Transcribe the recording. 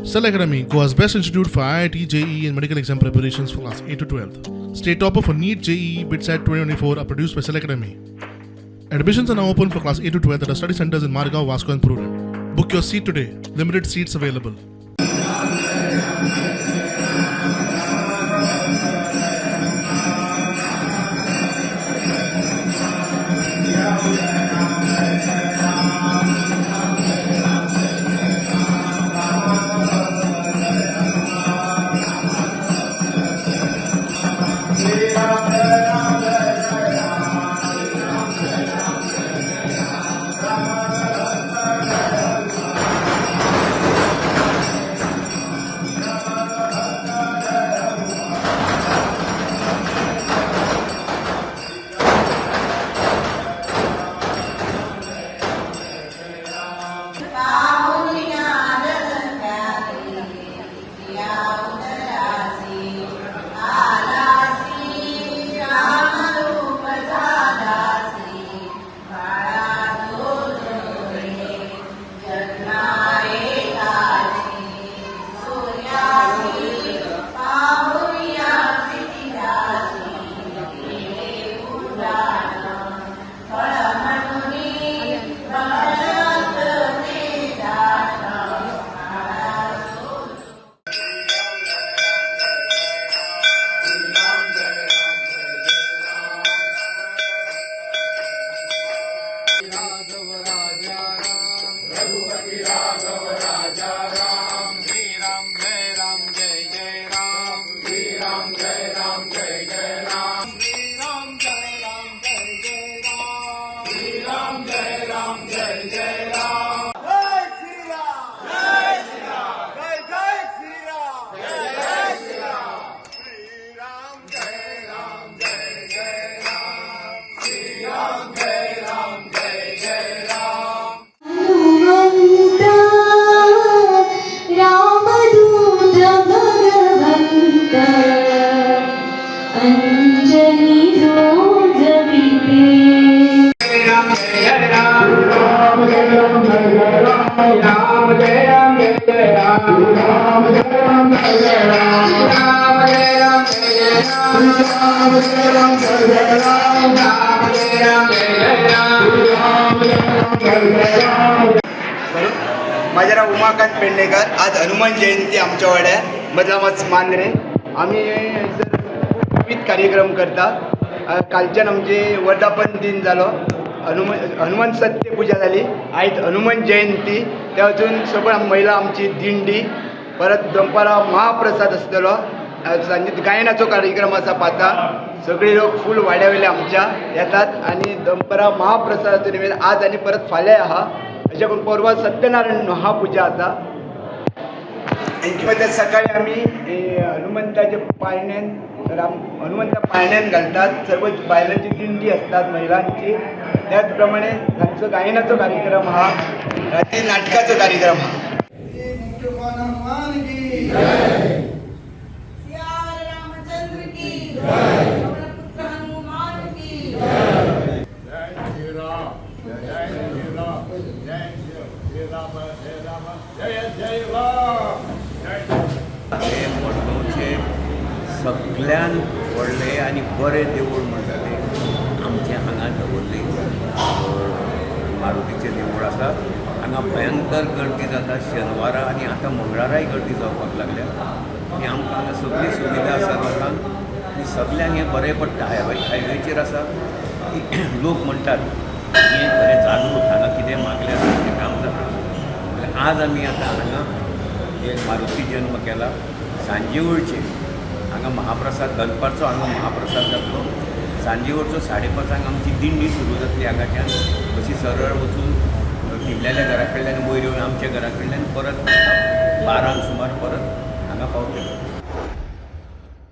Cell Academy, Goa's best institute for IIT, JEE, and medical exam preparations for class 8 to 12. State topper for NEET, JEE, BITSAT 2024 are produced by Cell Academy. Admissions are now open for class 8 to 12 at our study centers in Margao, Vasco, and Prudent. Book your seat today. Limited seats available. Hanumant Ramdoot Bhagwant Anjani जोजविते. Ram जय राम राम जय राम जय राम राम जय राम जय जय राम राम जय राम जय जय राम राम जय राम जय जय राम राम जय राम जय जय राम राम जय राम जय जय राम राम जय राम जय जय राम. माझे नाव उमाकांत पेडणेकर. आज हनुमान जयंती आमच्या वाड्यार मदलामच मांद्रे. आमी हयसर विविध कार्यक्रम करता. कालच्यान आमचे वर्धापन दिन जालो, हनुमान हनुमान सत्य पुजा जाली. आयज हनुमान जयंती. त्या वचून सगळ्यो महिला आमची दिंडी, परत दनपारां महाप्रसाद आसतलो. सांजे गायनाचो कार्यक्रम आसा पांचांक. सगळे लोक फूल वाड्या वयले आमच्या येतात आनी दनपारां महाप्रसादाचो निवेद आज आनी परत फाल्यां आहा. अशें करून परवां सत्यनारायण महापुजा आसा. हेंचे सकाळी आमी हनुमंताच्या पाळण्यान, राम हनुमंता पाळण्यान घालतात. सर्व बायलांची दिंडी असतात, महिलांची. त्याच प्रमाणे तांचो गायनाचो कार्यक्रम आहा, राती नाटकाचो कार्यक्रम आहा. हनुमान की सियावर रामचंद्र की जय, पुत्र हनुमान की जय श्री राम, जय श्री राम, जय श्री राम, जय राम, जय जय राम, जय. हे मडगांवचे सगळ्यान व्हडलें आनी बरें देवूळ म्हणटा तें आमचें हांगा दवर्ले मारुतीचें देवूळ आसा. हांगा भयंकर गर्दी जाता शेनवारा आनी आतां मंगळाराय गर्दी जावपाक लागल्या आनी आमकां हांगा सगळी सुविधा आसा लोकांक आनी सगल्यांक हें बरें पडटा. हायवेचेर आसा. लोक म्हणटात हें खरें जागृत, हांगा कितें मागल्यार तें काम जाता. आज आमी आतां हांगा एक मारुती जन्म केला. सांजे वेळचे हांगा महाप्रसाद, दनपारचो हांगा महाप्रसाद जातलो. सांजे वेळचो 5:30 आमची दिंडी सुरू जातली. हांगाच्यान अशी सरळ वचून तिबल्याल्या घरा कडल्यान वयर येवन आमच्या घरा कडल्यान परत 12 सुमार परत हांगा पावतली.